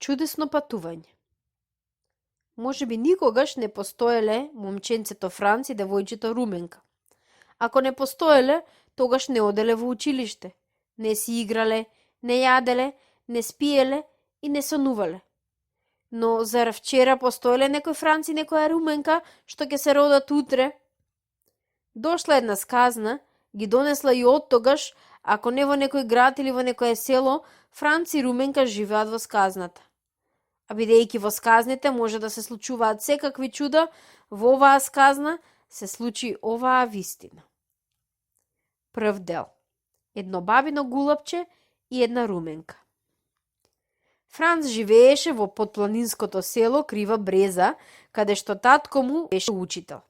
Чудесно патување. Можеби никогаш не постоеле момченцето Франц и девојчето Руменка. Ако не постоеле, тогаш не оделе во училиште, не си играле, не јаделе, не спиеле и не сонувале. Но зар вчера постоеле некој Франц и некоја Руменка што ќе се родат утре? Дошла една сказна, ги донесла и оттогаш, ако не во некој град или во некое село, Франц и Руменка живеат во сказната. А бидејќи во сказните може да се случуваат секакви чуда, во оваа сказна се случи оваа вистина. Прв дел. Едно бабино гулапче и една Руменка. Франц живееше во подпланинското село Крива Бреза, каде што татко му беше учител.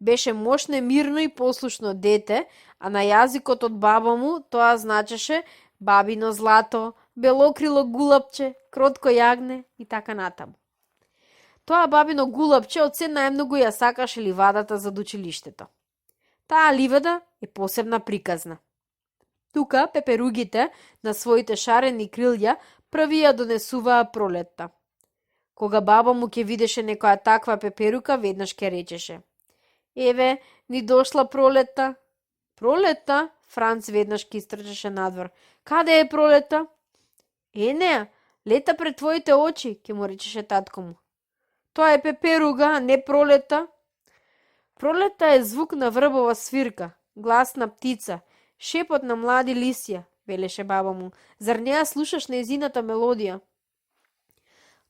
Беше мошне, мирно и послушно дете, а на јазикот од баба му тоа значеше бабино злато, белокрило гулапче, кротко јагне и така натаму. Тоа бабино гулапче од се најмногу ја сакаше ливадата за училиштето. Таа ливада е посебна приказна. Тука пеперугите на своите шарени крилја први ја донесуваа пролетта. Кога баба му ќе видеше некоја таква пеперука, веднаш ќе речеше: еве, ни дошла пролетта. Пролетта? Франц веднаш ќе истрчеше надвор. Каде е пролетта? Неа, лета пред твоите очи, ќе му речеше татко му. Тоа е пеперуга, а не пролетта. Пролетта е звук на врбова свирка, глас на птица, шепот на млади лисја, велеше баба му. Зар не ја слушаш нејзината мелодија?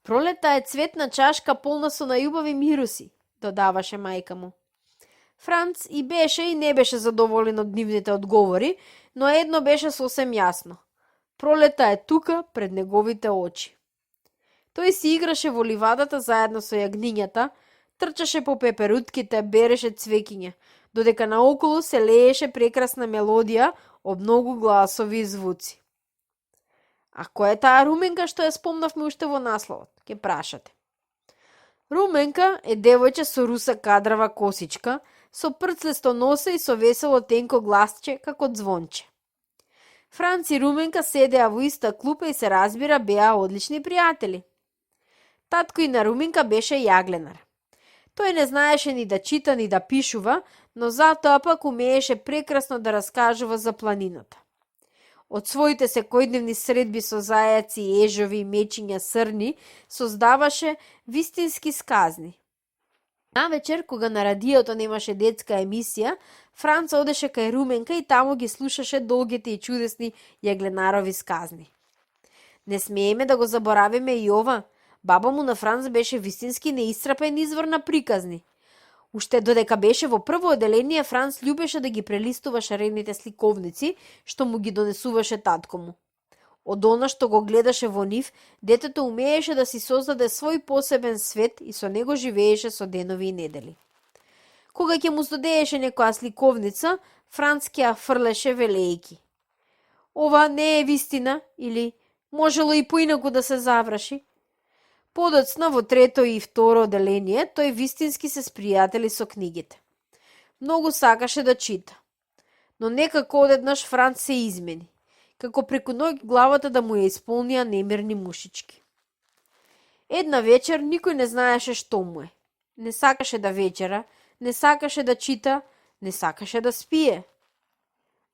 Пролетта е цветна чашка полна со најубави мируси, додаваше мајка му. Франц и беше и не беше задоволен од нивните одговори, но едно беше сосем јасно. Пролета е тука пред неговите очи. Тој си играше во ливадата заедно со јагнињата, трчаше по пеперутките, береше цвеќиња, додека наоколу се лееше прекрасна мелодија од многу гласови и звуци. А која е таа Руменка што ја спомнавме уште во насловот? Ке прашате. Руменка е девојче со руса кадрава косичка, со прцлесто носе и со весело тенко гласче како звонче. Франц и Руменка седеа во иста клупа и се разбира беа одлични пријатели. Татко и на Руменка беше јагленар. Тој не знаеше ни да чита ни да пишува, но затоа пак умееше прекрасно да раскажува за планината. Од своите секојдневни средби со зајаци, ежови, мечиња, срни, создаваше вистински сказни. Навечер, кога на радиото немаше детска емисија, Франц одеше кај Руменка и таму ги слушаше долгите и чудесни јагленарови сказни. Не смееме да го заборавиме и ова. Баба му на Франц беше вистински неисцрпен извор на приказни. Уште додека беше во прво оделение, Франц љубеше да ги прелистува шарените сликовници, што му ги донесуваше татко му. Од она што го гледаше во нив, детето умееше да си создаде свој посебен свет и со него живееше со денови и недели. Кога ќе му здодееше некоја сликовница, Франц ќе ја фрлеше велејки: ова не е вистина, или можело и поинаку да се заврши. Подоцна во трето и второ оделение, тој вистински се спријатели со книгите. Многу сакаше да чита. Но некако одеднаш Франц се измени, како преку ноќ главата да му ја исполнија немирни мушички. Една вечер никој не знаеше што му е. Не сакаше да вечера, не сакаше да чита, не сакаше да спие.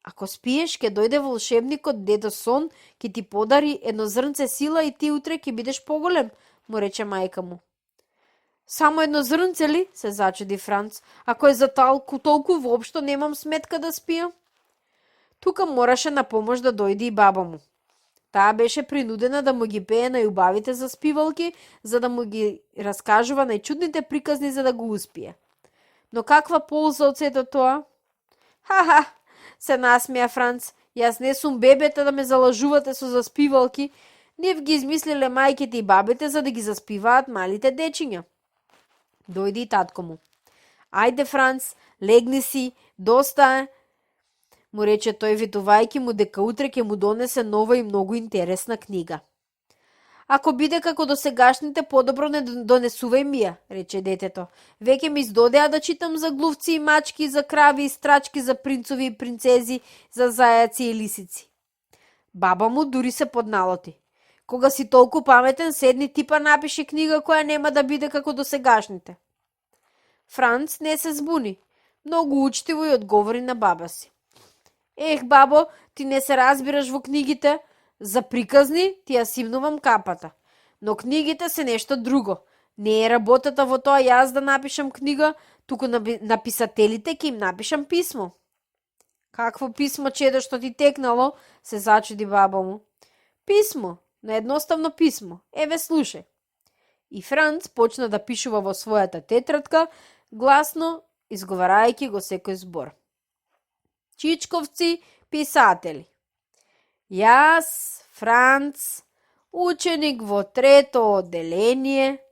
Ако спиеш, ќе дојде волшебникот Дедо Сон, ќе ти подари едно зрнце сила и ти утре ќе бидеш поголем, му рече мајка му. Само едно зрнце ли? Се зачуди Франц. Ако е за толку воопшто немам сметка да спијам. Тука мораше на помош да дојде и баба му. Таа беше принудена да му ги пее најубавите заспивалки, за да му ги раскажува најчудните приказни за да го успие. Но каква полза од сето тоа? Ха-ха, се насмеа Франц. Јас не сум бебета да ме залажувате со заспивалки. Нив ги измислиле мајките и бабите за да ги заспиваат малите дечиња. Дојде и татко му. Ајде, Франц, легни си, доста е, му рече тој, витувајќи му дека утре ќе му донесе нова и многу интересна книга. Ако биде како досегашните, подобро не донесувај ми ја, рече детето. Веќе ми издодеа да читам за глувци и мачки, за крави и страчки, за принцови и принцези, за зајаци и лисици. Баба му дури се подналоти. Кога си толку паметен, седни ти па напиши книга која нема да биде како досегашните. Франц не се збуни. Многу учтиво и одговори на баба си. Ех, бабо, ти не се разбираш во книгите. За приказни ти ја симнувам капата. Но книгите се нешто друго. Не е работата во тоа јас да напишам книга, туку на писателите ќе им напишам писмо. Какво писмо чедо што ти текнало, се зачуди баба му. Писмо, на едноставно писмо. Еве слушај. И Франц почна да пишува во својата тетрадка, гласно изговарајќи го секој збор. Чичковци, писатели. Јас, Франц, ученик во трето одделение,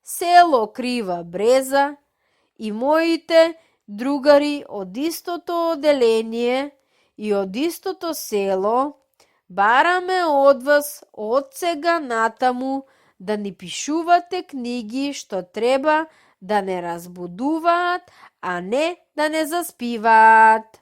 село Крива Бреза и моите другари од истото одделение и од истото село, бараме од вас од сега натаму да ни пишувате книги што треба да не разбудуваат, а не да не заспиваат.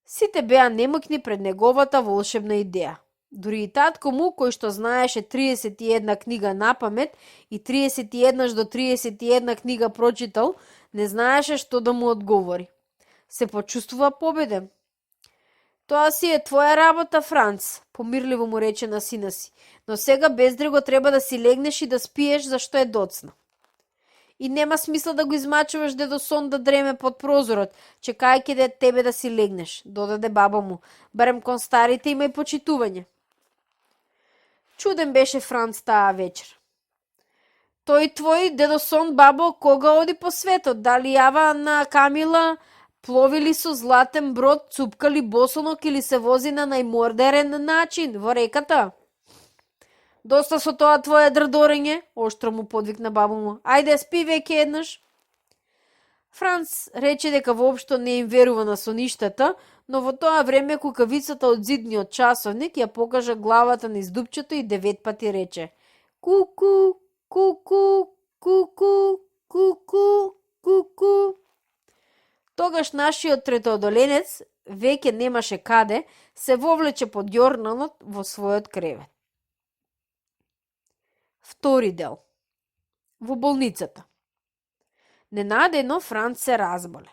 Сите беа немокни пред неговата волшебна идеја. Дури и татко му, кој што знаеше 31 книга на памет и 31 до 31 книга прочитал, не знаеше што да му одговори. Се почувствува победен. Тоа си е твоја работа, Франц, помирливо му рече на сина си, но сега бездрего треба да си легнеш и да спиеш зашто е доцна. И нема смисла да го измачуваш дедо сон да дреме под прозорот, чекајќи да тебе да си легнеш, додаде баба му, барем кон старите има и почитување. Чуден беше Франц таа вечер. Тој твој дедо сон, бабо, кога оди по светот, дали јава на Камила, пловили со златен брод, цупкали босонок или се вози на најмодерен начин во реката? Доста со тоа твое дрдорење, оштро му подвикна баба му. Ајде, спи веќе еднаш. Франц рече дека воопшто не им верува на соништата, но во тоа време кукавицата од зидниот часовник ја покажа главата низ дупчето и 9 пати рече: Куку, куку, куку, куку, куку. Тогаш нашиот третоодоленец веќе немаше каде, се вовлече под јорналот во својот кревет. Втори дел. Во болницата. Ненадено Франц се разболе.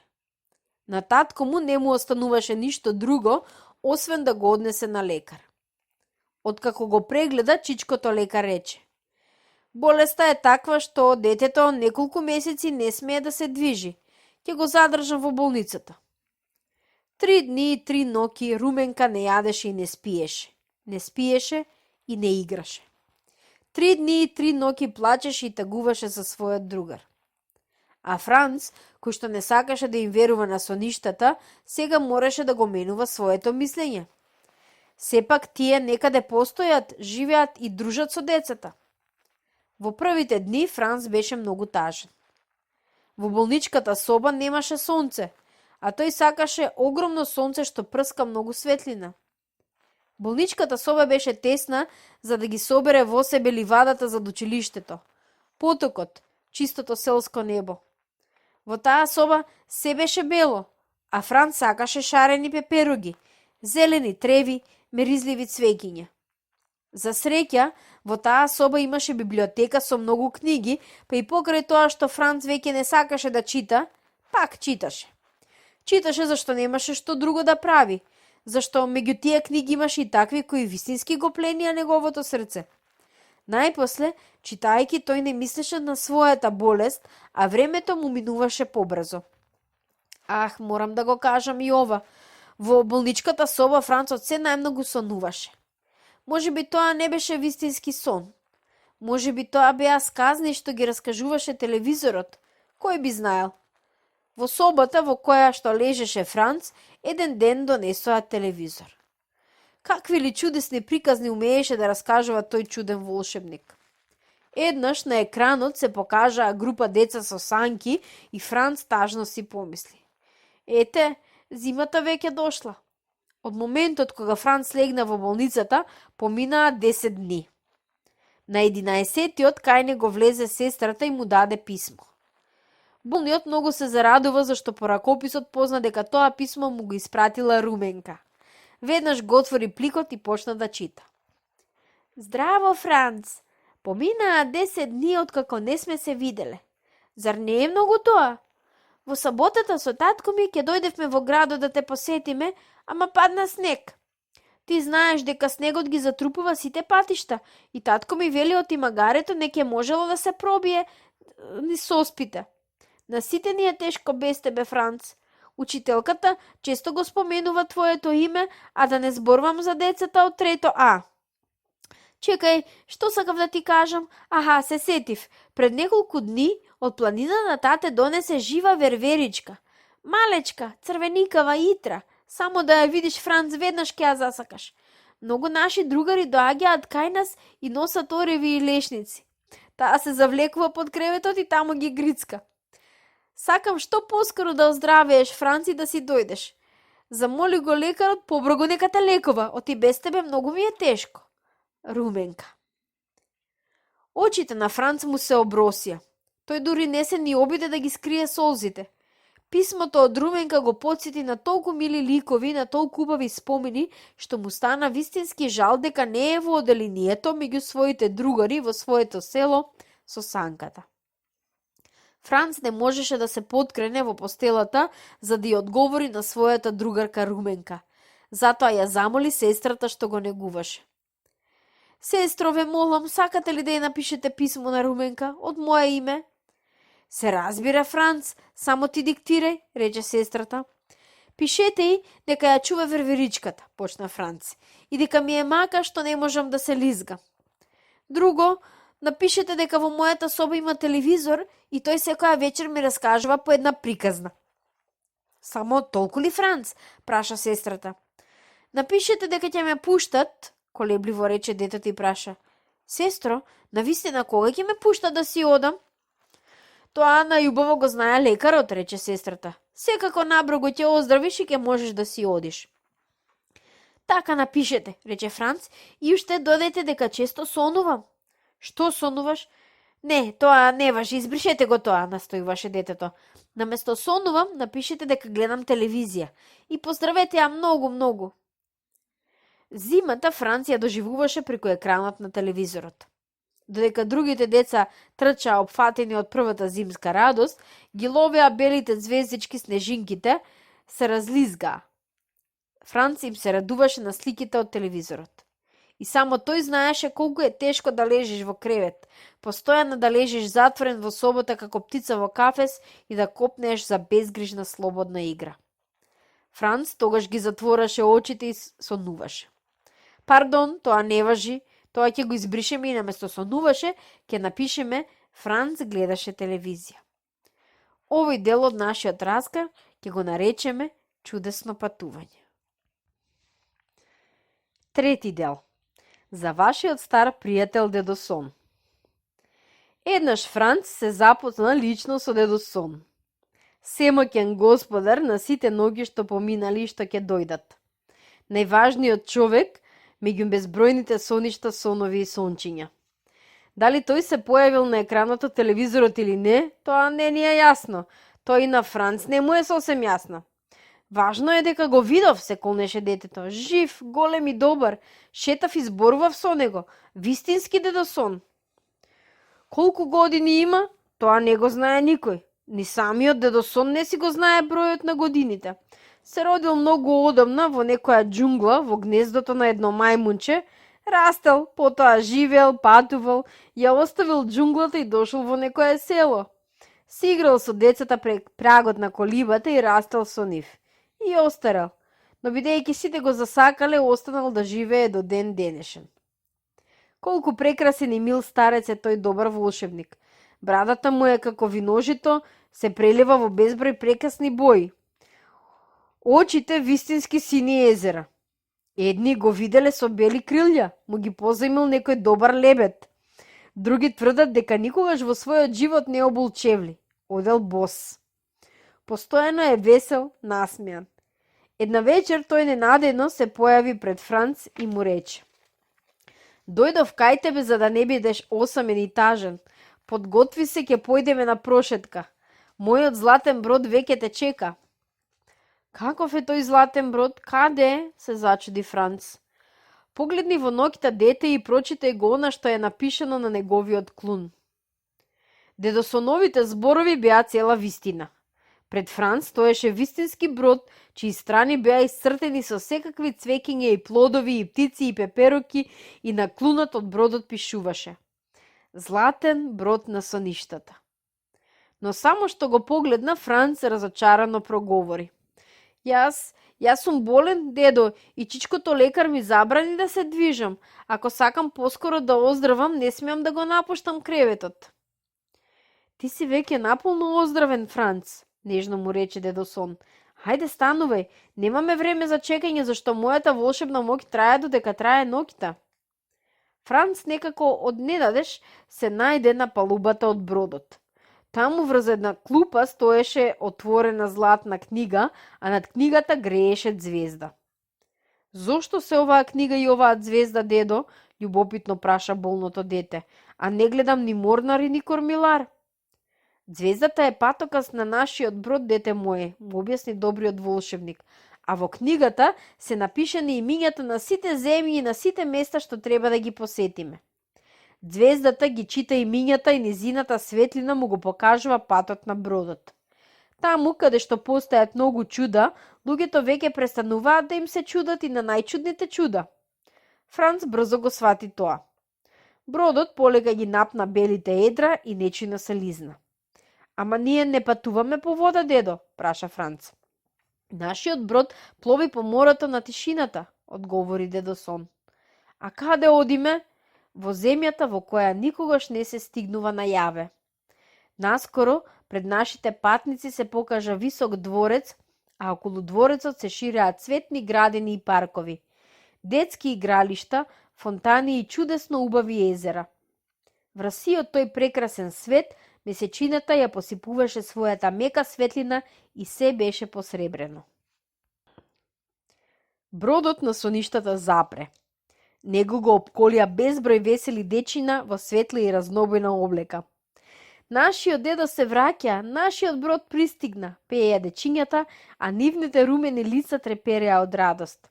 На татко му не му остануваше ништо друго, освен да го однесе на лекар. Откако го прегледа, чичкото лекар рече: болеста е таква што детето неколку месеци не смее да се движи. Ќе го задржам во болницата. 3 дни и 3 ноќи Руменка не јадеше и не спиеше. Не спиеше и не играше. 3 дни и 3 ноќи плачеше и тагуваше за својот другар. А Франц, кој што не сакаше да им верува на соништата, сега мораше да го менува своето мислење. Сепак тие некаде постојат, живеат и дружат со децата. Во првите дни Франц беше многу тажен. Во болничката соба немаше сонце, а тој сакаше огромно сонце што прска многу светлина. Болничката соба беше тесна за да ги собере во себе ливадата зад училиштето, потокот, чистото селско небо. Во таа соба се беше бело, а Франц сакаше шарени пеперуги, зелени треви, меризливи цвеќиња. За среќа, во таа соба имаше библиотека со многу книги, па и покрај тоа што Франц веќе не сакаше да чита, пак читаше. Читаше зашто немаше што друго да прави, зашто меѓу тие книги имаше и такви кои вистински го пленија неговото срце. Најпосле, читајќи, тој не мислеше на својата болест, а времето му минуваше побрзо. Ах, морам да го кажам и ова. Во болничката соба Францот се најмногу сонуваше. Може би тоа не беше вистински сон. Може би тоа беа сказни што ги раскажуваше телевизорот. Кој би знаел? Во собата во која што лежеше Франц, еден ден донесоа телевизор. Какви ли чудесни приказни умееше да раскажува тој чуден волшебник. Еднаш на екранот се покажаа група деца со санки и Франц тажно си помисли: ете, зимата веќе дошла. Од моментот кога Франц легна во болницата, поминаа 10 дни. На 11-тиот кај него влезе сестрата и му даде писмо. Болниот многу се зарадува зашто по ракописот позна дека тоа писмо му го испратила Руменка. Веднаш го отвори пликот и почна да чита. Здраво, Франц. Поминаа 10 дни откако не сме се виделе. Зар не е многу тоа? Во саботата со татко ми ќе дојдевме во градот да те посетиме, ама падна снег. Ти знаеш дека снегот ги затрупува сите патишта и татко ми вели од магарето не ќе можело да се пробие ни соспите. На сите ни е тешко без тебе, Франц. Учителката често го споменува твоето име, а да не зборувам за децата од трето А. Чекај, што сакав да ти кажам? Аха, се сетив. Пред неколку дни од планина на тате донесе жива верверичка. Малечка, црвеникава итра. Само да ја видиш, Франц, веднаш ќе ја засакаш. Многу наши другари доаѓаат кај нас и носат ореви и лешници. Таа се завлекува под креветот и таму ги грицка. Сакам што поскоро да оздравееш, Франц, и да си дојдеш. Замоли го лекарот, поброго нека те лекува, оти без тебе многу ми е тешко. Руменка. Очите на Франц му се обросија. Тој дури не се ни обиде да ги скрие солзите. Писмото од Руменка го потсети на толку мили ликови, на толку убави спомени, што му стана вистински жал дека не е во оделението меѓу своите другари во своето село со санката. Франц не можеше да се подкрене во постелата за да ја одговори на својата другарка Руменка. Затоа ја замоли сестрата што го негуваше. Сестро, ве молам, сакате ли да ја напишете писмо на Руменка од моје име? Се разбира, Франц, само ти диктирај, рече сестрата. Пишете и дека ја чува верверичката, почна Франц, и дека ми е мака што не можам да се лизгам. Друго, напишете дека во мојата соба има телевизор и тој секоја вечер ми раскажува по една приказна. Само толку ли, Франц? Праша сестрата. Напишете дека ќе ме пуштат, колебливо рече детето и праша. Сестро, навистина кога ќе ме пуштат да си одам? Тоа најубаво го знае лекарот, рече сестрата. Секако набрзо ќе оздравиш и ќе можеш да си одиш. Така напишете, рече Франц, и уште додајте дека често сонувам. Што сонуваш? Не, тоа не важи, избришете го тоа, настојуваше детето. Наместо сонувам, напишете дека гледам телевизија и поздравете ја многу. Зимата Франц ја доживуваше преку екранот на телевизорот. Додека другите деца трчаа опфатени од првата зимска радост, ги ловеа белите звездички снежинките, се разлизгаа. Франц им се радуваше на сликите од телевизорот. И само тој знаеше колку е тешко да лежиш во кревет, постојано да лежиш затворен во собота како птица во кафес и да копнеш за безгрижна слободна игра. Франц тогаш ги затвораше очите и сонуваше. Пардон, тоа не важи, тоа ќе го избришеме и наместо сонуваше, ќе напишеме Франц гледаше телевизија. Овој дел од нашиот расказ ќе го наречеме Чудесно патување. Трети дел. За вашиот стар пријател Дедо Сон. Еднаш Франц се запозна лично со Дедо Сон. Семоќен господар на сите ноги што поминали и што ќе дојдат. Најважниот човек меѓу безбројните соништа, сонови и сончиња. Дали тој се појавил на екранот од телевизорот или не, тоа не ни е јасно. Тој и на Франц не му е сосем јасно. Важно е дека го видов, се колнеше детето. Жив, голем и добар. Шетав и зборував со него. Вистински Дедо Сон. Колку години има, тоа не го знае никој. Ни самиот Дедо Сон не си го знае бројот на годините. Се родил многу одамна во некоја џунгла во гнездото на едно мајмунче, растел, потоа живеел, патувал, ја оставил џунглата и дошол во некое село. Си играл со децата пред прагот на колибата и растел со нив. И остарел, но бидејќи сите го засакале, останал да живее до ден денешен. Колку прекрасен и мил старец е тој добар волшебник. Брадата му е како виножито, се прелива во безброј прекрасни бои. Очите вистински сини езера. Едни го виделе со бели крилја, му ги позајмил некој добар лебед. Други тврдат дека никогаш во својот живот не обул чевли. Одел бос. Постојано е весел, насмејан. Една вечер тој ненадејно се појави пред Франц и му рече: Дојдов кај тебе за да не бидеш осамен и тажен. Подготви се, ќе појдеме на прошетка. Мојот златен брод веќе те чека. Каков е тој златен брод? Каде е? Се зачуди Франц. Погледни во ноќта дете и прочитай го она што е напишано на неговиот клун. Дедосоновите зборови беа цела вистина. Пред Франц стоеше вистински брод, чии страни беа исцртени со секакви цвеќиња и плодови и птици и пеперуки и на клунот од бродот пишуваше: Златен брод на соништата. Но само што го погледна, Франц разочарано проговори: Јас сум болен, дедо, и чичкото лекар ми забрани да се движам. Ако сакам поскоро да оздравам, не смеам да го напуштам креветот. Ти си веќе наполно оздравен, Франц, нежно му рече дедо Сон. Хајде станувај, немаме време за чекање, зашто мојата волшебна моќ трае додека трае ноќта. Франц некако одненадеж се најде на палубата од бродот. Таму врз една клупа стоеше отворена златна книга, а над книгата грееше звезда. Зошто се оваа книга и оваа звезда, дедо? Љубопитно праша болното дете. А не гледам ни морнари, ни кормилар. Звездата е патокас на нашиот брод, дете мое, му објасни добриот волшебник. А во книгата се напишани имињата на сите земји и на сите места што треба да ги посетиме. Звездата ги чита имињата и низината светлина му го покажува патот на бродот. Таму, каде што постојат многу чуда, луѓето веќе престануваат да им се чудат и на најчудните чуда. Франц брзо го свати тоа. Бродот полека ги напна белите едра и нечујно се лизна. Ама ние не патуваме по вода, дедо, праша Франц. Нашиот брод плови по морето на тишината, одговори дедо Сон. А каде одиме? Во земјата во која никогаш не се стигнува најаве. Наскоро, пред нашите патници се покажа висок дворец, а околу дворецот се ширеат цветни градини и паркови, детски игралишта, фонтани и чудесно убави езера. Врз сиот тој прекрасен свет, месечината ја посипуваше својата мека светлина и се беше посребрено. Бродот на соништата запре. Него го опколија безброј весели дечина во светла и разнобојна облека. Нашиот дедо се враќа, нашиот брод пристигна, пееја дечињата, а нивните румени лица трепереа од радост.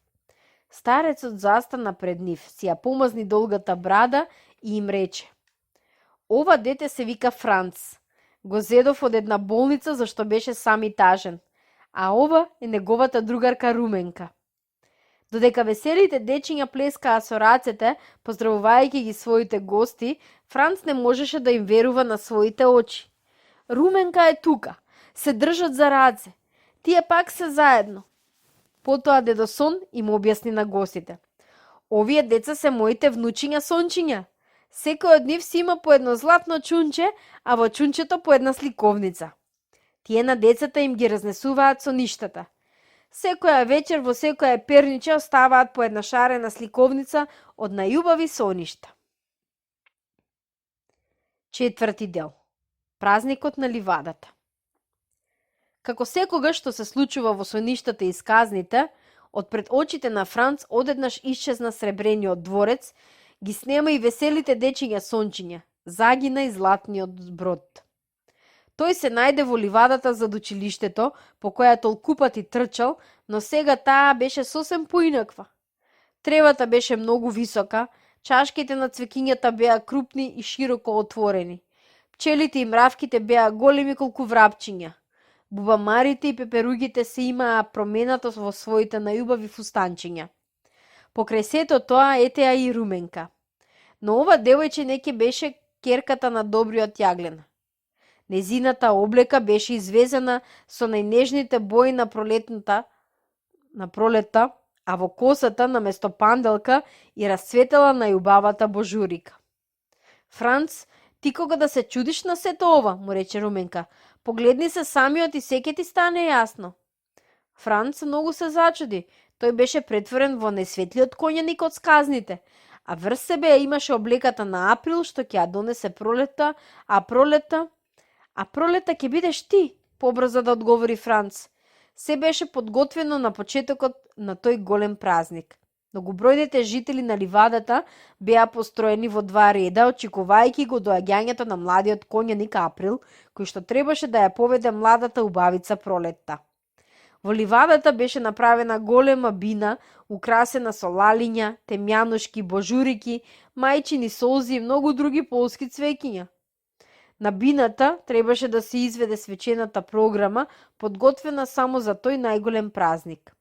Старецот застана пред нив, си ја помазни долгата брада и им рече: Ова дете се вика Франц. Го зедов од една болница зашто беше сам и тажен, а ова е неговата другарка Руменка. Додека веселите дечиња плескаа со рацете, поздравувајќи ги своите гости, Франц не можеше да им верува на своите очи. Руменка е тука, се држат за раце, тие пак се заедно. Потоа дедо Сон им објасни на гостите: Овие деца се моите внучиња сончиња. Секој од нив си има по едно златно чунче, а во чунчето по една сликовница. Тие на децата им ги разнесуваат соништата. Секоја вечер во секоја перниче оставаат по една шарена сликовница од најубави соништа. Четврти дел. Празникот на ливадата. Како секогаш што се случува во соништата и сказните, од пред очите на Франц одеднаш исчезна сребрениот дворец, ги снема и веселите дечиња сончиња, загина и златниот брод. Тој се најде во ливадата зад училиштето, по која толку пати трчал, но сега таа беше сосем поинаква. Тревата беше многу висока, чашките на цвекињата беа крупни и широко отворени. Пчелите и мравките беа големи колку врапчиња. Бубамарите и пеперугите се имаа променато во своите најубави фустанчиња. Покрај сето тоа етеа и Руменка. Но ова девојче неќе беше керката на добриот јаглен. Незината облека беше извезена со најнежните бои на пролетта, а во косата наместо панделка и расцветела најубавата божурика. Франц, ти кога да се чудиш на сето ова, му рече Руменка, погледни се самиот и сеќе ти стане јасно. Франц многу се зачуди. Тој беше претворен во најсветлиот коњаник од сказните, а врз себе имаше облеката на Април што ќе ја донесе пролетта, а пролетта ќе бидеш ти, побрза да одговори Франц. Се беше подготвено на почетокот на тој голем празник. Многобројните жители на ливадата беа построени во два реда, очекувајќи го доаѓањето на младиот коњаник Април, кој што требаше да ја поведе младата убавица Пролетта. Во ливадата беше направена голема бина, украсена со лалиња, темјаношки, божурики, мајчини солзи и многу други полски цвеќиња. На бината требаше да се изведе свечената програма, подготвена само за тој најголем празник.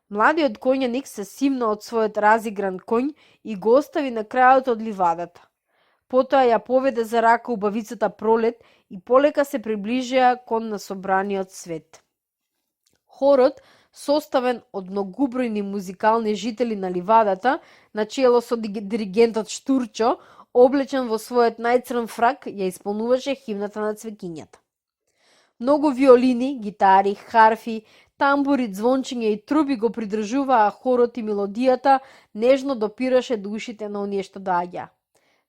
Младиот коњаник се симна од својот разигран коњ и го остави на крајот од ливадата. Потоа ја поведе за рака убавицата Пролет и полека се приближија кон насобраниот свет. Хорот, составен од многубројни музикални жители на ливадата, начело со диригентот Штурчо, облечен во својот најцрн фрак, ја исполнуваше химната на цвеќињата. Многу виолини, гитари, харфи, тамбури, звончиња и труби го придржуваа хорот и мелодијата нежно допираше до ушите на оние што доаѓа.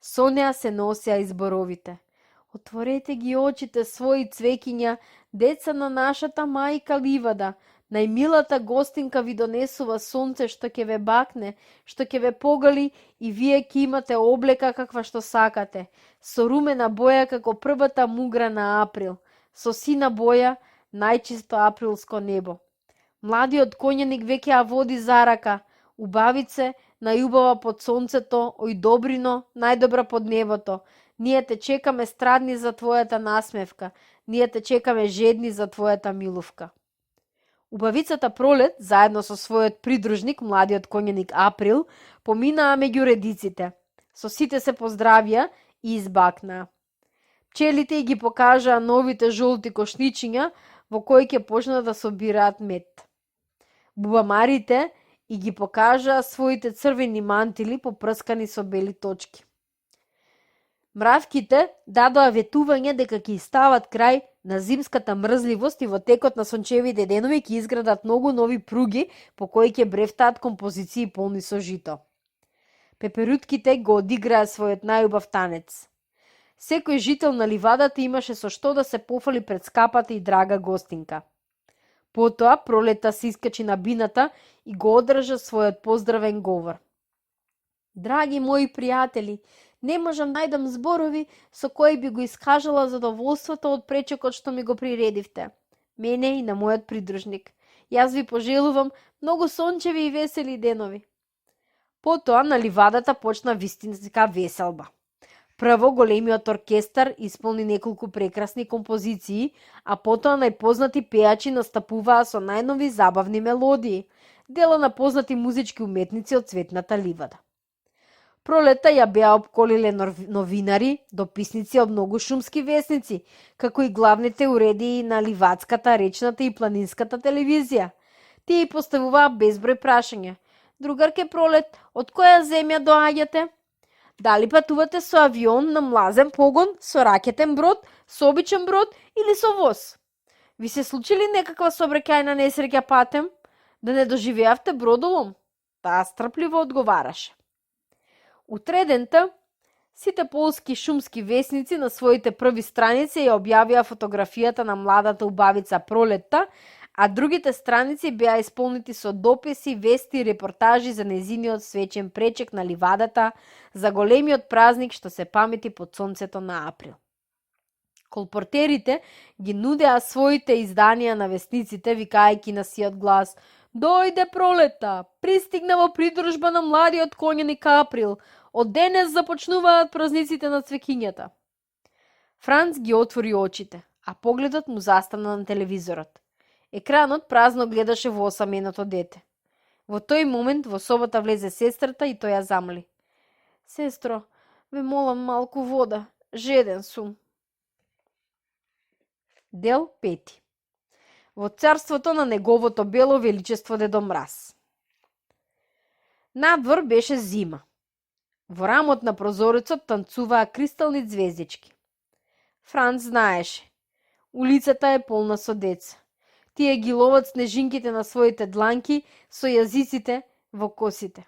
Со неа се носеа изборовите. Отворете ги очите своји цвеќиња, деца на нашата мајка ливада. Најмилата гостинка ви донесува сонце што ќе ве бакне, што ќе ве погали и вие ќе имате облека каква што сакате, со румена боја како првата мугра на април, со сина боја најчисто априлско небо. Младиот коњаник веќе ја води за рака, убавице, најубава под сонцето, ој добрино, најдобра под небото. Ние те чекаме страдни за твојата насмевка, ние те чекаме жедни за твојата милувка. Убавицата Пролет, заедно со својот придружник, младиот коњаник Април, поминаа меѓу редиците. Со сите се поздравија и избакнаа. Пчелите ги покажаа новите жолти кошничиња во кои ќе почнат да собираат мед. Бубамарите и ги покажаа своите црвени мантили попрскани со бели точки. Мравките дадоа ветување дека ќе стават крај на зимската мрзливост и во текот на сончевите денови ќе изградат многу нови пруги по кои ќе брефтаат композиции полни со жито. Пеперутките го одиграа својот најубав танец. Секој жител на ливадата имаше со што да се пофали пред скапата и драга гостинка. Потоа Пролета се искачи на бината и го одржа својот поздравен говор. Драги мои пријатели, не можам најдам зборови со кои би го искажала задоволството од пречекот што ми го приредивте. Мене и на мојот придружник. Јас ви пожелувам многу сончеви и весели денови. Потоа на ливадата почна вистинска веселба. Прво големиот оркестар исполни неколку прекрасни композиции, а потоа најпознати пејачи настапуваа со најнови забавни мелодии, дела на познати музички уметници од цветната ливада. Пролета ја беа обколиле новинари, дописници од многу шумски весници, како и главните уредии на ливадската, речната и планинската телевизија. Тие поставуваа безброј прашања. Другарке Пролет, од која земја доаѓате? Дали патувате со авион на млазен погон, со ракетен брод, со обичен брод или со воз? Ви се случили некаква сообраќајна несреќа патем? Да не доживеавте бродолом? Таа стрпливо одговараше. Утредента, сите полски шумски весници на своите први страници ја објавија фотографијата на младата убавица Пролетта, а другите страници беа исполнети со дописи, вести и репортажи за нејзиниот свечен пречек на ливадата, за големиот празник што се памети под сонцето на април. Колпортерите ги нудеа своите изданија на вестниците, викајќи на сиот глас: "Дојде Пролета, пристигна во придружба на младиот коњаник Април, од денес започнуваат празниците на цвеќињата." Франц ги отвори очите, а погледот му застана на телевизорот. Екранот празно гледаше во осаменото дете. Во тој момент во собата влезе сестрата и тој ја замоли: "Сестро, ве молам малку вода, жеден сум." Дел 5. Во царството на неговото бело величество Дедо Мраз. Надвор беше зима. Во рамот на прозорецот танцуваа кристални звездички. Франц знаеше. Улицата е полна со деца. Тие ги ловат снежинките на своите дланки со јазиците во косите.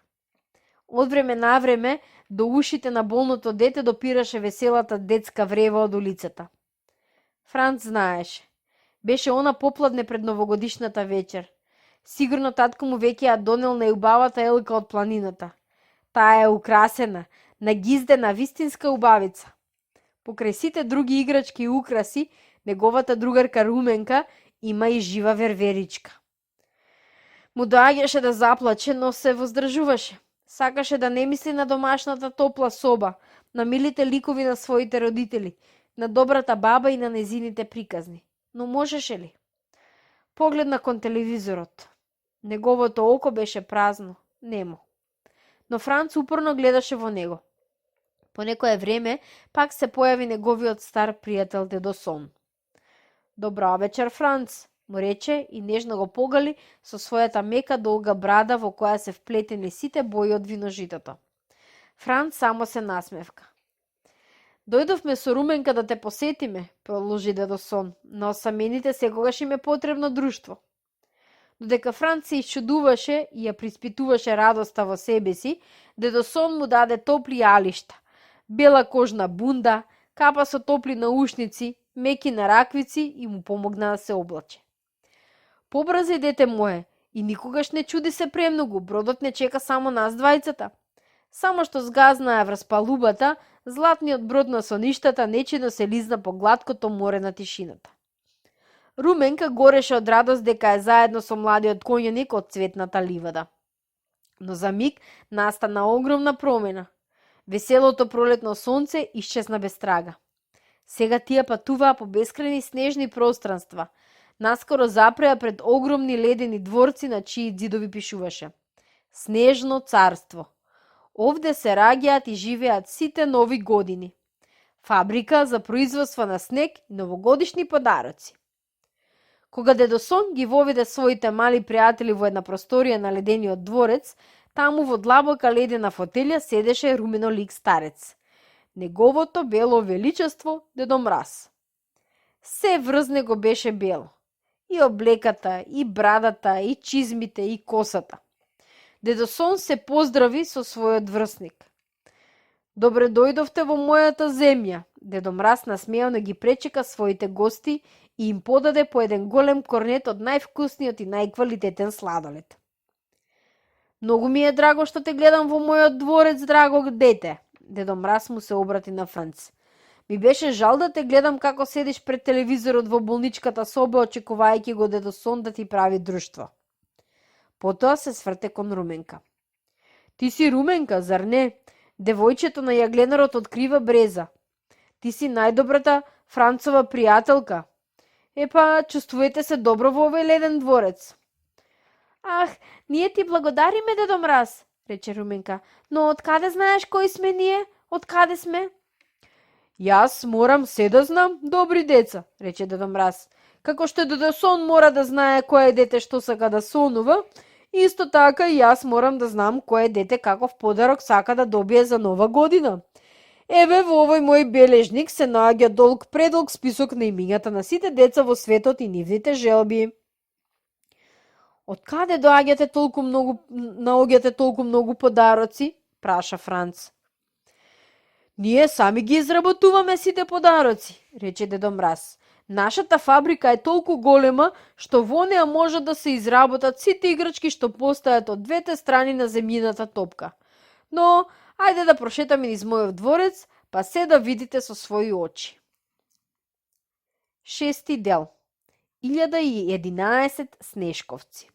Од време на време до ушите на болното дете допираше веселата детска врева од улицата. Франц знаеше. Беше она попладне пред новогодишната вечер. Сигурно татко му веќе ја донел најубавата елка од планината. Таа е украсена, нагиздена вистинска убавица. Покрај сите други играчки и украси, неговата другарка Руменка Има и жива верверичка. Му доаѓаше да заплаче, но се воздржуваше. Сакаше да не мисли на домашната топла соба, на милите ликови на своите родители, на добрата баба и на незините приказни. Но можеше ли? Погледна кон телевизорот. Неговото око беше празно, немо. Но Франц упорно гледаше во него. По некое време пак се појави неговиот стар пријател дедо Сон. Добра вечер, Франц, му рече и нежно го погали со својата мека долга брада во која се вплетени сите бои од виножитото. Франц само се насмевка. Дојдовме со Руменка да те посетиме, продолжи дедо Сон, но осамените секогаш им е потребно друштво. Додека Франц се исчудуваше и ја приспитуваше радоста во себе си, дедо Сон му даде топли алишта, бела кожна бунда, капа со топли наушници, меки на раквици и му помогна да се облаче. Побрзај, дете мое, и никогаш не чуди се премногу, бродот не чека само нас двајцата. Само што згазнаа врз палубата, златниот брод на соништата нечено се лизна по глаткото море на тишината. Руменка гореше од радост дека е заедно со младиот коњеник од цветната ливада. Но за миг настана огромна промена. Веселото пролетно сонце исчезна без трага. Сега тие патуваа по бескрајни снежни пространства. Наскоро запреа пред огромни ледени дворци на чии ѕидови пишуваше: Снежно царство. Овде се раѓаат и живеат сите нови години. Фабрика за производство на снег и новогодишни подароци. Кога дедо Сон ги воведе своите мали пријатели во една просторија на ледениот дворец, таму во длабока ледена фотелја седеше руменолик старец. Неговото бело величество дедо Мраз. Се врз него беше бело. И облеката, и брадата, и чизмите, и косата. Дедо Сон се поздрави со својот врсник. Добре дојдовте во мојата земја. Дедо Мраз насмејано ги пречека своите гости и им подаде по еден голем корнет од највкусниот и најквалитетен сладолед. Многу ми е драго што те гледам во мојот дворец, драго дете. Дедо Мраз му се обрати на Франц. Ми беше жал да те гледам како седиш пред телевизорот во болничката соба, очекувајќи го дедо Сон да ти прави друштво. Потоа се сврте кон Руменка. Ти си Руменка, зар не? Девојчето на јагленарот открива бреза. Ти си најдобрата Францова пријателка. Епа, чувствувате се добро во овој леден дворец. Ах, ние ти благодариме, дедо Мраз, рече Руменка. Но од каде знаеш кои сме ние? Од каде сме? Јас морам се да знам, добри деца, рече дедо Мраз. Како што дедо Сон мора да знае кое дете што сака да сонува, исто така и јас морам да знам кое дете каков подарок сака да добие за нова година. Еве во овој мој бележник се наоѓа предолг список на имињата на сите деца во светот и нивните желби. Од каде наоѓате толку многу подароци? Праша Франц. Ние сами ги изработуваме сите подароци, рече дедо Мраз. Нашата фабрика е толку голема што во неа може да се изработат сите играчки што постојат од двете страни на земјината топка. Но, ајде да прошетаме низ мојот дворец, па се да видите со своји очи. 6 дел. 1011 снешковци.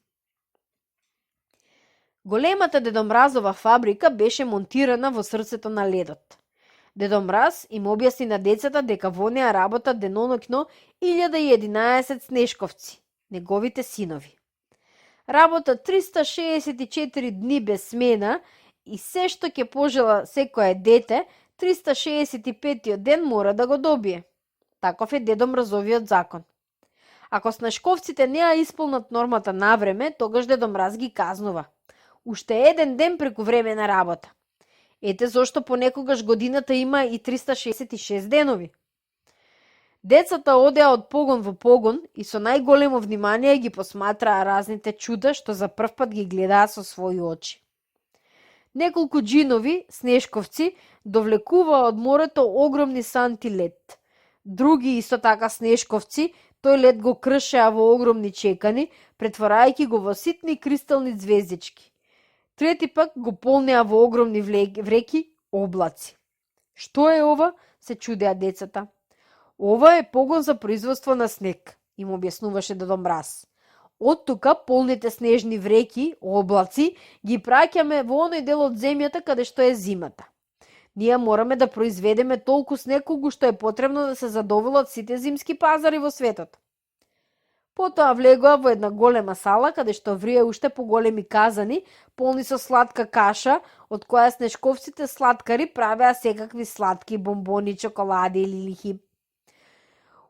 Големата Дедо Мразова фабрика беше монтирана во срцето на ледот. Дедо Мраз им објасни на децата дека во неа работат деноноќно 1011 снешковци, неговите синови. Работат 364 дни без смена и се што ќе пожела секое дете, 365 ден мора да го добие. Таков е Дедо Мразовиот закон. Ако снешковците не ја исполнат нормата навреме, тогаш Дедо Мраз ги казнува. Уште еден ден преку време на работа. Ете зошто понекогаш годината има и 366 денови. Децата одеа од погон во погон и со најголемо внимание ги посматраа разните чуда што за прв пат ги гледаа со своји очи. Неколку џинови, снешковци, довлекуваа од морето огромни санти лед. Други исто така снешковци, тој лед го кршеа во огромни чекани, претворајќи го во ситни кристални ѕвездички. Трети пак го полнеа во огромни вреки облаци. Што е ова? Се чудеа децата. Ова е погон за производство на снег, им објаснуваше Дедо Мраз. Од тука полните снежни вреки, облаци, ги праќаме во оној дел од земјата каде што е зимата. Ние мораме да произведеме толку снег колку што е потребно да се задоволат сите зимски пазари во светот. Потоа влегоа во една голема сала каде што врие уште поголеми казани, полни со сладка каша, од која снежковците сладкари правеа секакви сладки бомбони, чоколади или лихи.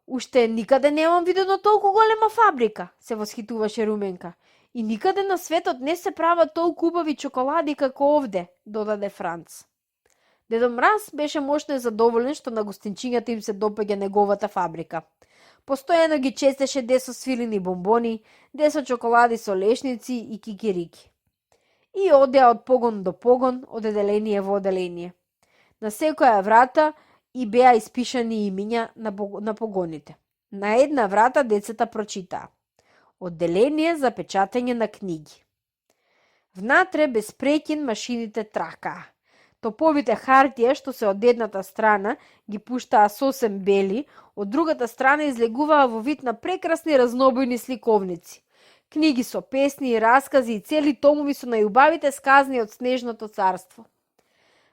Уште никаде немам видено толку голема фабрика, се восхитуваше Руменка. И никаде на светот не се прават толку убави чоколади како овде, додаде Франц. Дедо Мраз беше мощно задоволен што на гостинчињата им се допаѓа неговата фабрика. Постојано ги честеше де со свилени бомбони, де со чоколади со лешници и кикирики. И одеа од погон до погон, од оделение во оделение. На секоја врата и беа испишани имиња на погоните. На една врата децата прочитаа: одделение за печатање на книги. Внатре без прекин машините тракаа. Топовите хартија што се од едната страна ги пуштаа сосем бели, од другата страна излегуваа во вид на прекрасни разнобојни сликовници. Книги со песни, раскази и цели томови со најубавите сказни од Снежното царство.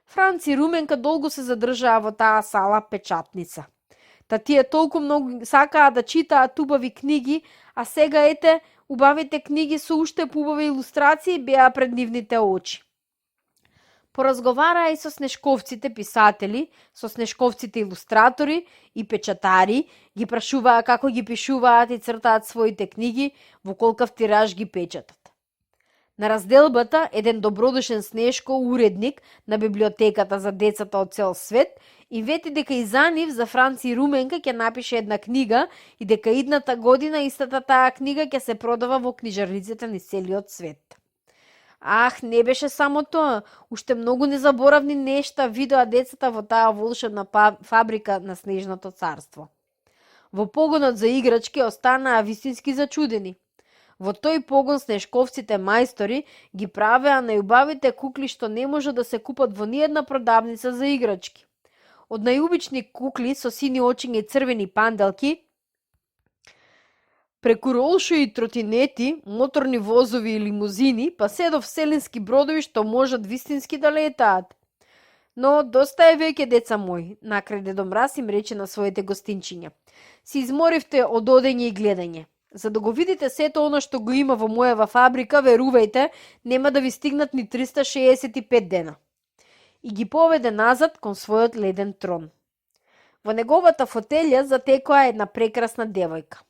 Франц и Руменка долго се задржаа во таа сала печатница. Та тие толку многу сакаа да читаат убави книги, а сега ете, убавите книги со уште поубави илустрации беа пред нивните очи. Поразговараа и со снешковците писатели, со снешковците илустратори и печатари, ги прашуваа како ги пишуваат и цртаат своите книги, во колкав тираж ги печатат. На разделбата, еден добродушен Снешко, уредник на библиотеката за децата од цел свет, им вети дека и за нив, за Франц и Руменка, ќе напише една книга и дека идната година истата таа книга ќе се продава во книжарниците низ целиот свет. Ах, не беше само тоа, уште многу незаборавни нешта видоа децата во таа волшебна фабрика на Снежното царство. Во погонот за играчки останаа вистински зачудени. Во тој погон снешковците мајстори ги правеа најубавите кукли што не може да се купат во ниедна продавница за играчки. Од најубични кукли со сини очиња и црвени панделки, преку ролшо и тротинети, моторни возови и лимузини, па се до вселенски бродови што можат вистински да летаат. Но доста е веќе, деца мои, накрај Дедо Мраз им рече на своите гостинчиња. Си изморивте од одење и гледање. За да го видите сето оно што го има во мојава фабрика, верувајте, нема да ви стигнат ни 365 дена. И ги поведе назад кон својот леден трон. Во неговата фотелја затекоа една прекрасна девојка.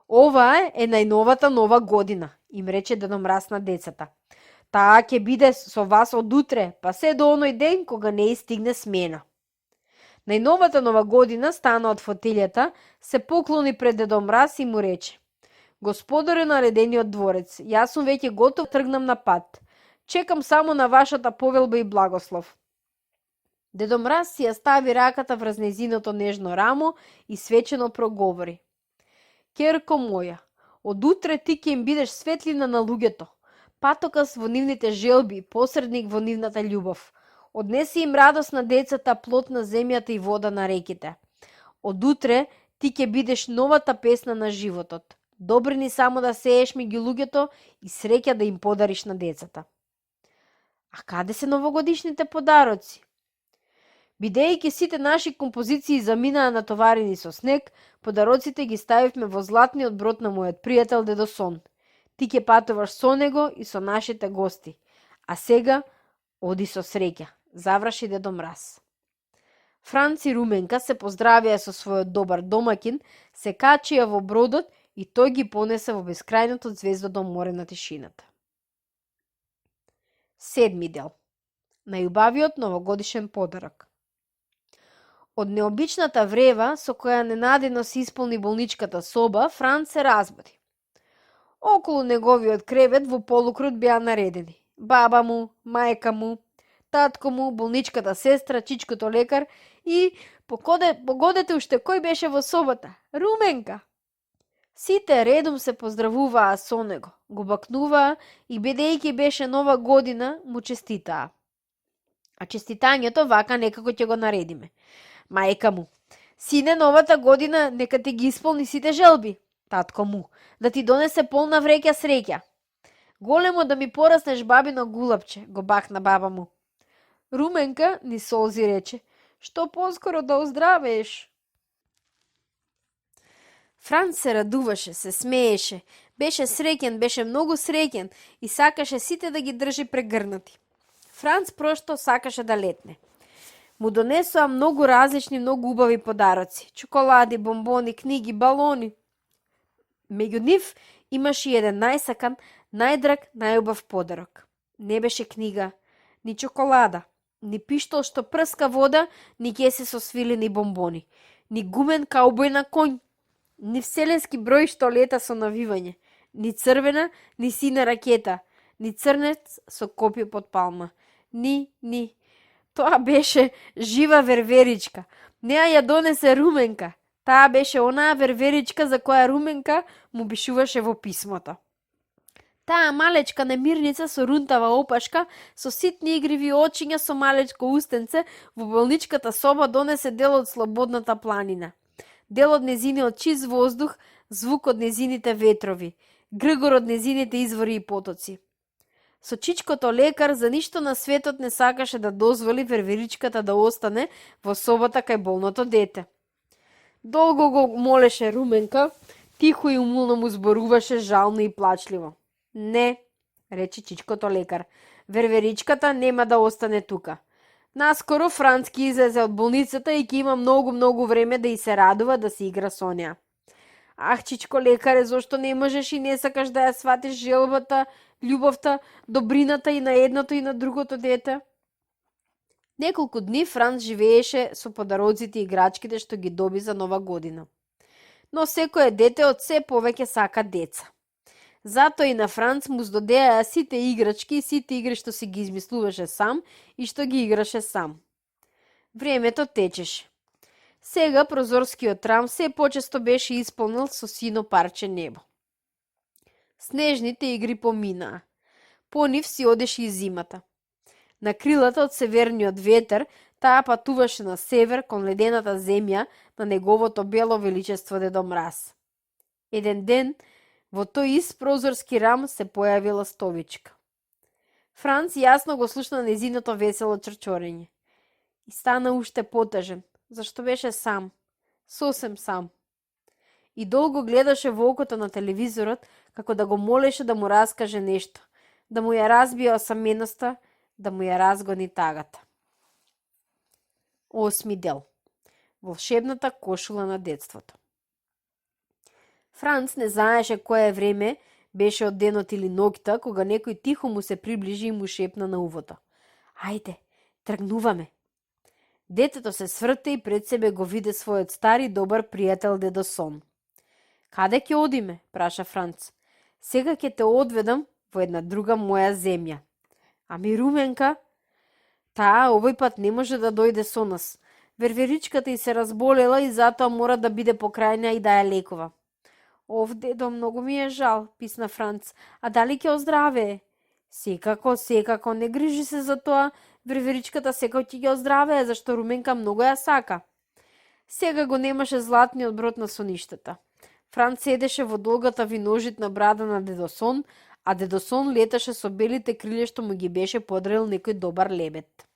Ова е најновата нова година, им рече Дедо Мраз на децата. Таа ќе биде со вас од утре, па се до оној ден кога не истигне смена. Најновата нова година стана од фотелјата, се поклони пред Дедо Мраз и му рече: Господаре на ледениот дворец, јас сум веќе готов, тргнам на пат. Чекам само на вашата повелба и благослов. Дедо Мраз си ја стави раката врз нејзиното нежно рамо и свечено проговори: Керко моја, од утре ти ќе им бидеш светлина на луѓето, патокас во нивните желби, посредник во нивната љубов. Однеси им радост на децата, плод на земјата и вода на реките. Од утре ти ќе бидеш новата песна на животот. Добрини само да сееш меѓу луѓето и среќа да им подариш на децата. А каде се новогодишните подароци? Бидејќи сите наши композиции заминаа натоварени со снег, подароците ги ставивме во златниот брод на мојот пријател Дедо Сон. Ти ќе патуваш со него и со нашите гости. А сега, оди со среќа, заврши Дедо Мраз. Франц и Руменка се поздравија со својот добар домакин, се качија во бродот и тој ги понесе во бескрајното звездодо море на тишината. 7 дел. Најубавиот новогодишен подарок. Од необичната врева со која ненадено се исполни болничката соба, Франц се разбуди. Околу неговиот кревет во полукрут беа наредени баба му, мајка му, татко му, болничката сестра, чичкото лекар и погодете уште кој беше во собата? Руменка! Сите редом се поздравуваа со него, го бакнуваа и бидејќи беше нова година, му честитаа. А честитањето вака некако ќе го наредиме. Мајка му: Сине, новата година нека ти ги исполни сите желби. татко му, да ти донесе полна вреќа среќа. Големо да ми пораснеш бабино гулапче, го бахна баба му. Руменка ни солзи рече, што поскоро да оздравееш. Франц се радуваше, се смееше, беше среќен, беше многу среќен и сакаше сите да ги држи прегрнати. Франц прошто сакаше да летне. Му донесоа многу различни, многу убави подароци. Чоколади, бомбони, книги, балони. Меѓу нив имаше и еден најсакан, најдраг, најубав подарок. Не беше книга, ни чоколада, ни пиштол што прска вода, ни кесе со свилени бомбони, ни гумен каубој на конј, ни вселенски број што лета со навивање, ни црвена, ни сина ракета, ни црнец со копје под палма. Ни. Тоа беше жива верверичка. Неа ја донесе Руменка. Таа беше онаа верверичка за која Руменка му пишуваше во писмото. Таа малечка немирница со рунтава опашка, со ситни игриви очиња со малечко устенце, во болничката соба донесе дел од слободната планина. Дел од незиниот чист воздух, звук од незините ветрови, гргор од незините извори и потоци. Со чичкото лекар за ништо на светот не сакаше да дозволи верверичката да остане во собата кај болното дете. Долго го молеше Руменка, тихо и умилно му зборуваше жално и плачливо. Не, рече чичкото лекар, верверичката нема да остане тука. Наскоро Франц ки излезе од болницата и ки има многу време да и се радува да се игра со неа. Ах, чичко лекаре, зошто не можеш и не сакаш да ја сватиш желбата, љубовта, добрината и на едното и на другото дете? Неколку дни Франц живееше со подароците и играчките што ги доби за нова година. Но секое дете од се повеќе сака деца. Затоа и на Франц му здодеа сите играчки и сите игри што си ги измислуваше сам и што ги играше сам. Времето течеше. Сега прозорскиот рам се почесто беше исполнил со сино парче небо. Снежните игри поминаа. По нив си одеше и зимата. На крилата од северниот ветер, таа патуваше на север кон ледената земја на неговото бело величество Дедо Мраз. Еден ден, во тој ист прозорски рам се појави ластовичка. Франц јасно го слушна незиното весело чрчорење. И стана уште потажен, зашто беше сам, сосем сам. И долго гледаше во окото на телевизорот, како да го молеше да му раскаже нешто, да му ја разбие осаменоста, да му ја разгони тагата. 8 дел. Волшебната кошула на детството. Франц не знаеше кое време беше од денот или ноќта, кога некој тихо му се приближи и му шепна на увото. Ајде, тргнуваме. Детето се сврте и пред себе го виде својот стари добар пријател Дедо Сон. Каде ќе одиме? Праша Франц. Сега ќе те одведам во една друга моја земја. Ами Руменка? Таа овој пат не може да дојде со нас. Верверичката ѝ се разболела и затоа мора да биде покрај неа и да ја лекува. Ов, дедо, многу ми е жал, писна Франц. А дали ќе оздравее? Секако, не грижи се за тоа. Верверичката секој ќе ги оздравее, зашто Руменка многу ја сака. Сега го немаше златниот брод на соништата. Франц седеше во долгата виножитна брада на Дедо Сон, а Дедо Сон леташе со белите крилја што му ги беше подрел некој добар лебед.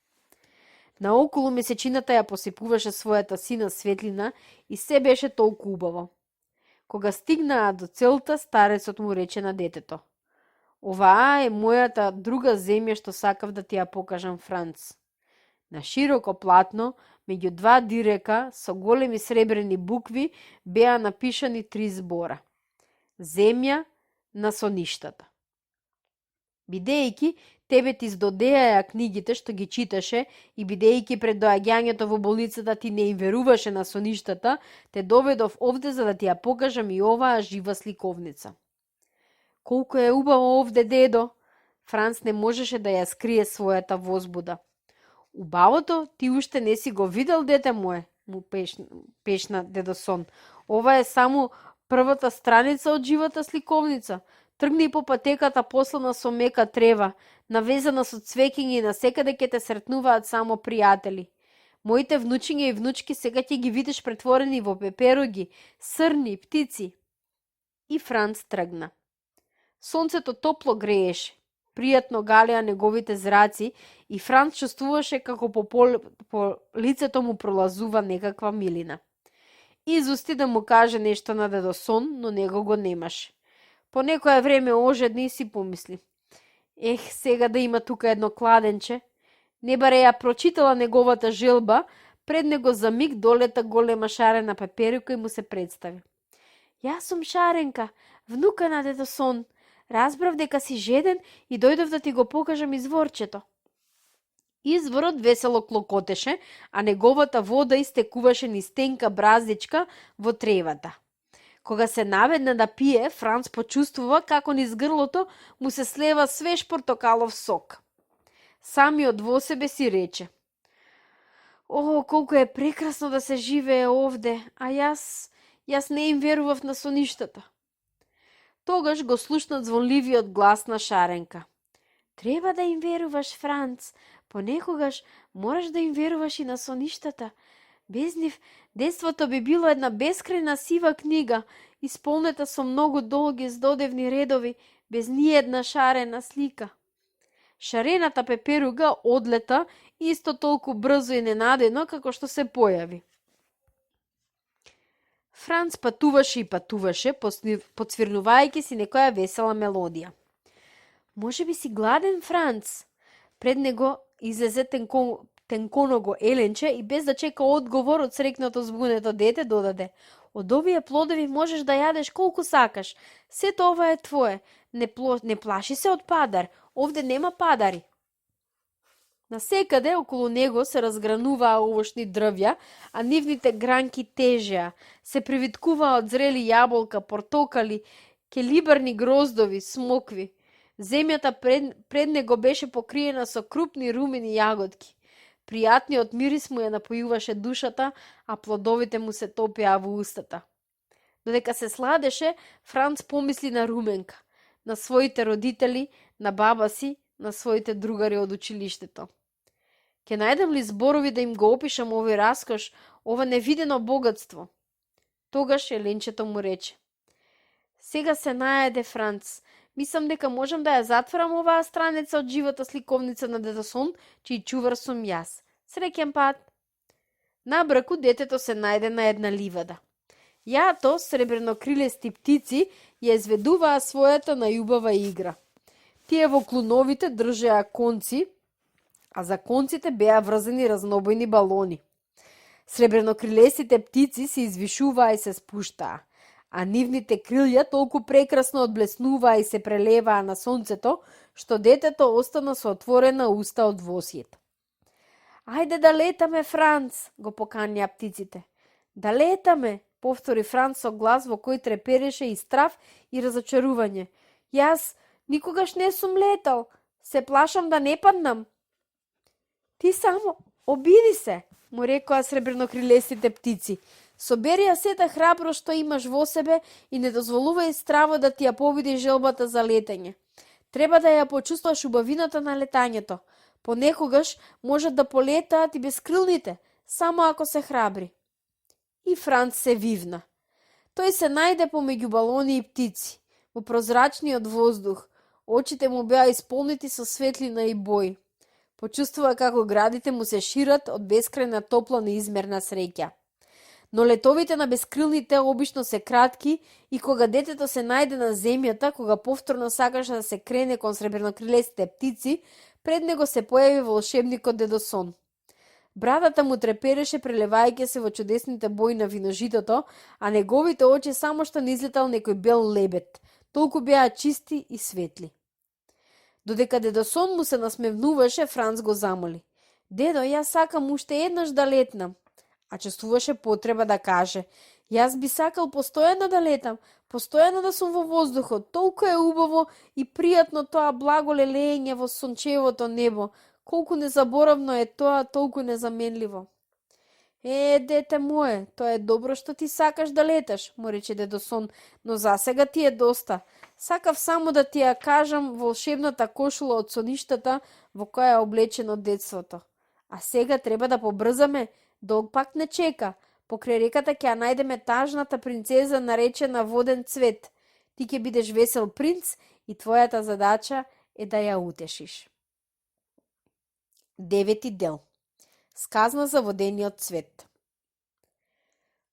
Наоколу месечината ја посипуваше својата сина светлина и се беше толку убаво. Кога стигнаа до целта, старецот му рече на детето. Оваа е мојата друга земја што сакав да ти ја покажам, Франц. На широко платно, меѓу два дирека, со големи сребрени букви, беа напишани 3 збора. Земја на соништата. Бидејќи тебе ти здодеаја книгите што ги читаше и бидејќи пред доаѓањето во болницата ти не им веруваше на соништата, те доведов овде за да ти ја покажам и оваа жива сликовница. Колку е убаво овде, дедо! Франц не можеше да ја скрие својата возбуда. Убавото ти уште не си го видел, дете мое, му пешна Дедо Сон. Ова е само првата страница од живата сликовница. Тргни по патеката послана со мека трева, навезана со цвеќиња и насекаде ќе те сретнуваат само пријатели. Моите внучиња и внучки сега ќе ги видиш претворени во пеперуги, срни, птици. И Франц тргна. Сонцето топло грееше. Пријатно галеа неговите зраци и Франц чувствуваше како по лицето му пролазува некаква милина. Изусти да му каже нешто на дедо Сон, но него го немаше. По некое време ожедни и си помисли. Сега да има тука едно кладенче. Не баре ја прочитала неговата желба, пред него за миг долета голема шарена пеперука и му се представи. Јас сум Шаренка, внука на дедо Сон. Разбрав дека си жеден и дојдов да ти го покажам изворчето. Изворот весело клокотеше, а неговата вода истекуваше низ тенка браздичка во тревата. Кога се наведна да пие, Франц почувствува како низ грлото му се слева свеж портокалов сок. Самиот во себе си рече: О, колку е прекрасно да се живее овде, а јас не им верував на соништата. Тогаш го слушна звонливиот глас на Шаренка. Треба да им веруваш, Франц. Понекогаш мораш да им веруваш и на соништата. Без нив детството би било една бескрајна сива книга, исполнета со многу долги здодевни редови, без ниедна шарена слика. Шарената пеперуга одлета исто толку брзо и ненадено како што се појави. Франц патуваше и патуваше, подсвирнувајќи си некоја весела мелодија. Може би си гладен, Франц? Пред него излезе тенконого еленче и без да чека одговор од срекното збунето дете додаде: Од овие плодови можеш да јадеш колку сакаш. Сето ова е твое. Не плаши се од падар. Овде нема падари. Насекаде околу него се разгрануваа овошни дрвја, а нивните гранки тежеа, се привиткуваа од зрели јаболка, портокали, келибарни гроздови, смокви. Земјата пред него беше покриена со крупни румени јаготки. Пријатниот мирис му ја напојуваше душата, а плодовите му се топеа во устата. Додека се сладеше, Франц помисли на Руменка, на своите родители, на баба си, на своите другари од училиштето. Ке најдам ли зборови да им го опишам овој раскош, ова невидено богатство? Тогаш еленчето му рече: Сега се најде, Франц. Мислам дека можам да ја затворам оваа страница од живата сликовница на дедо Сон, чиј чувар сум јас. Среќен пат! Набрку детето се најде на една ливада. Јато, сребренокрилести птици, ја изведуваа својата најубава игра. Тие во клуновите држеа конци, а за конците беа врзани разнобојни балони. Сребренокрилестите птици се извишуваа и се спуштаа, а нивните крилја толку прекрасно одблеснуваа и се прелеваа на сонцето, што детето остана со отворена уста од восјет. Ајде да летаме, Франц, го поканија птиците. Да летаме, повтори Франц со глас во кој трепереше и страв и разочарување. Јас никогаш не сум летал, се плашам да не паднам. Ти само обиди се, му рекоа сребренокрилестите птици. Собери ја сета храбро што имаш во себе и не дозволувај страво да ти ја победи желбата за летање. Треба да ја почувствуваш убавината на летањето. Понекогаш можат да полетаат и безкрилните, само ако се храбри. И Франц се вивна. Тој се најде помеѓу балони и птици, во прозрачниот воздух. Очите му беа исполнети со светлина и бој. Почувствува како градите му се шират од бескрајна топла неизмерна среќа. Но летовите на безкрилните обично се кратки и кога детето се најде на земјата, кога повторно сакаше да се крене кон сребренокрилестите птици, пред него се појави волшебникот дедо Сон. Брадата му трепереше прелевајќи се во чудесните бои на виножитото, а неговите очи само што не излетал некој бел лебед, толку беа чисти и светли. Додека дедо Сон му се насмевнуваше, Франц го замоли: Дедо, јас сакам уште еднаш да летнам. А чувствуваше потреба да каже: Јас би сакал постојано да летам, постојано да сум во воздухот, толку е убаво и пријатно тоа благо лелење во сончевото небо, колку незаборавно е тоа, толку незаменливо. Дете мое, тоа е добро што ти сакаш да леташ, му рече дедо Сон, но засега ти е доста. Сакав само да ти ја кажам волшебната кошула од соништата во која е облечено детството. А сега треба да побрзаме, долг пак не чека. Покрај реката ќе ја најдеме тажната принцеза наречена Воден цвет. Ти ќе бидеш весел принц и твојата задача е да ја утешиш. Девети дел. Сказна за водениот цвет.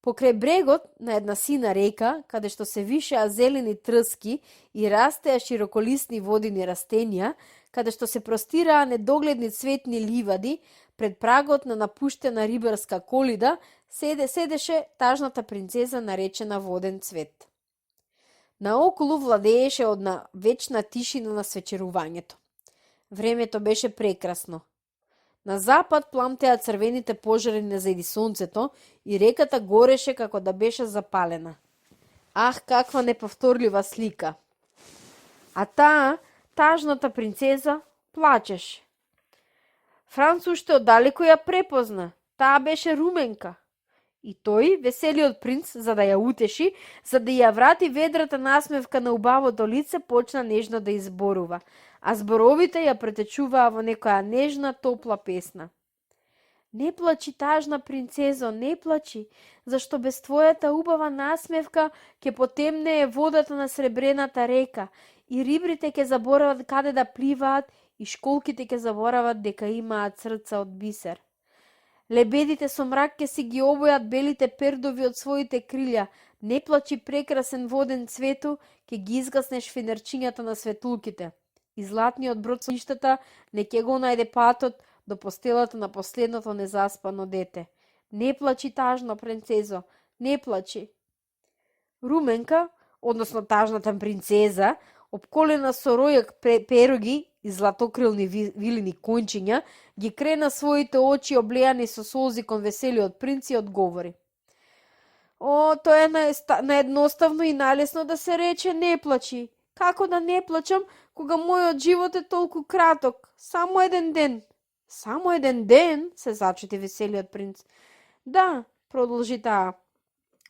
Покрај брегот на една сина река, каде што се вишеа зелени трски и растеа широколисни водени растенија, каде што се простираа недогледни цветни ливади, пред прагот на напуштена рибарска колида, седеше тажната принцеза наречена Воден цвет. Наоколу владееше одна вечна тишина на свечерувањето. Времето беше прекрасно. На запад пламтеа црвените пожари зајди сонцето и реката гореше како да беше запалена. Ах, каква неповторлива слика! А таа, тажната принцеза, плачеше. Франц уште оддалеку ја препозна. Таа беше Руменка. И тој, веселиот принц, за да ја утеши, за да ја врати ведрата насмевка на убавото лице, почна нежно да изборува, а зборовите ја претечуваа во некоја нежна, топла песна. Не плачи, тажна принцезо, не плачи, зашто без твојата убава насмевка ќе потемнее водата на сребрената река и рибрите ќе заборават каде да пливаат и школките ќе заборават дека имаат срца од бисер. Лебедите со мрак ќе си ги обојат белите пердови од своите крилја. Не плачи, прекрасен воден цвету, ќе ги изгаснеш фенерчињата на светулките. И златниот брод со ништата не ќе го најде патот до постелата на последното незаспано дете. Не плачи, тажна принцезо, не плачи. Руменка, односно тажната принцеза, обколена со ројак перуги и златокрилни вилини кончиња, ги крена своите очи облеани со солзи кон веселиот принц и одговори. О, тоа е наедноставно и налесно да се рече не плачи. Како да не плачам, кога мојот живот е толку краток? Само еден ден. Само еден ден, се зачути веселиот принц. Да, продолжи таа.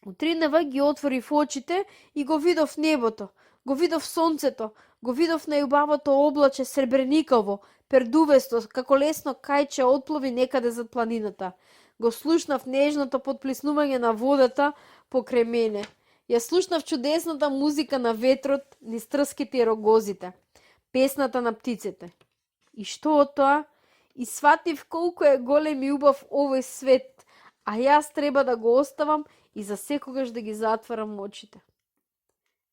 Утринава ги отворив очите и го видов небото, го видов сонцето, го видов најубавото облаче сребрениково, пердувесто, како лесно кајче отплови некаде зад планината. Го слушнав нежното потплиснување на водата покрај мене. Ја слушнав чудесната музика на ветрот, низ трските и рогозите, песната на птиците. И што од тоа? И сватив колку е голем и убав овој свет, а јас треба да го оставам и за секогаш да ги затварам очите.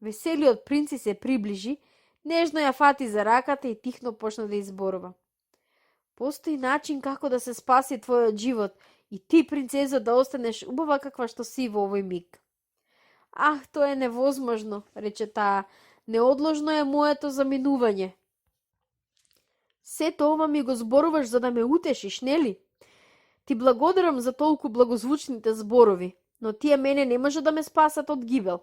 Веселиот принц се приближи, нежно ја фати за раката и тихно почна да изборува. Постои начин како да се спаси твојот живот и ти, принцезо, да останеш убава каква што си во овој миг. Ах, тоа е невозможно, рече таа. Неодложно е моето заминување. Сето ова ми го зборуваш за да ме утешиш, нели? Ти благодарам за толку благозвучните зборови, но тие мене не може да ме спасат од гибел.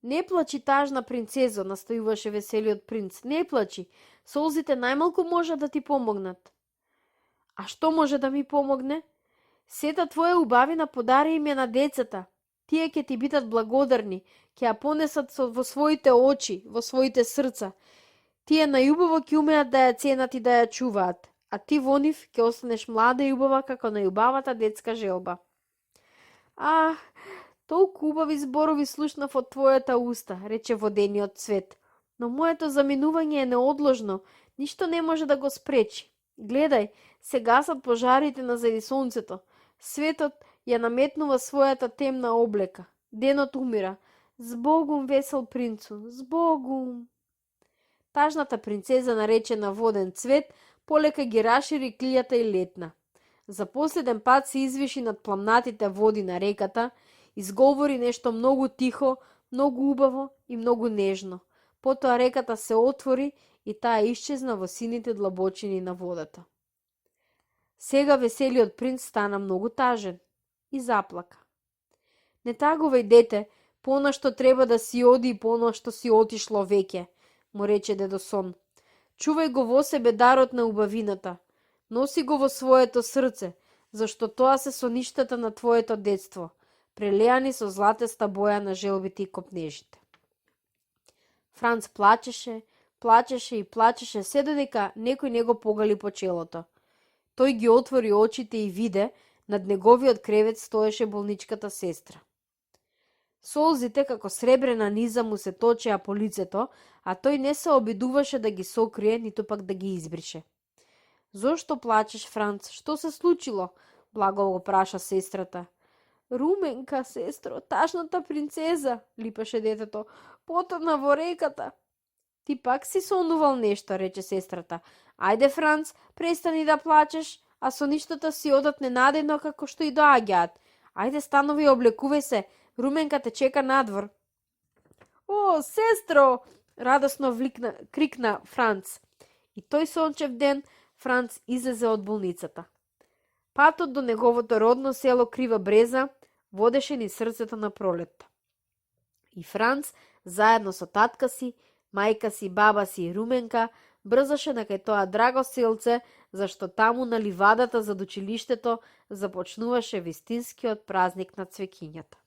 Не плачи, тажна принцезо, настојуваше веселиот принц. Не плачи, солзите најмалку може да ти помогнат. А што може да ми помогне? Сета твоја убавина подари им ја на децата. Тие ќе ти бидат благодарни, ќе ја понесат во своите очи, во своите срца. Тие најубаво ќе умеат да ја ценат и да ја чуваат, а ти во нив ќе останеш млада и убава како најубавата детска желба. Ах, толку убави зборови слушнав од твојата уста, рече водениот цвет, но моето заминување е неодложно, ништо не може да го спречи. Гледај, се гасат пожарите на зајди сонцето, светот ја наметнува својата темна облека, денот умира. Збогум, весел принцу, збогум. Тажната принцеза, наречена Воден цвет, полека ги рашири клијата и летна. За последен пат се извиши над пламнатите води на реката, изговори нешто многу тихо, многу убаво и многу нежно. Потоа реката се отвори и таа исчезна во сините длабочини на водата. Сега веселиот принц стана многу тажен и заплака. Не тагувај, дете, понашто треба да си оди и понашто си отишло веќе, му рече дедо Сон. Чувај го во себе дарот на убавината. Носи го во своето срце, зашто тоа се соништата на твоето детство, прелеани со златеста боја на желбите и копнежите. Франц плачеше, плачеше и плачеше, се додека некој не го погали по челото. Тој ги отвори очите и виде, над неговиот кревет стоеше болничката сестра. Солзите како сребрена низа му се точеа по лицето, а тој не се обидуваше да ги сокрие, ниту пак да ги избрише. Зошто плачеш, Франц? Што се случило? Благо го праша сестрата. Руменка, сестро, ташната принцеза, липаше детето, потона во реката. Ти пак си сонувал нешто, рече сестрата. Ајде, Франц, престани да плачеш, а соништата си одат ненадено како што и доаѓаат. Ајде, станови и облекувај се, Руменка те чека надвор. О, сестро! Радосно крикна Франц. И тој сончев ден Франц излезе од болницата. Патот до неговото родно село Крива Бреза водеше низ срцето на пролетта. И Франц, заедно со татка си, мајка си, баба си и Руменка, брзаше на кај тоа драго селце, зашто таму на ливадата зад училиштето започнуваше вистинскиот празник на цвеќињата.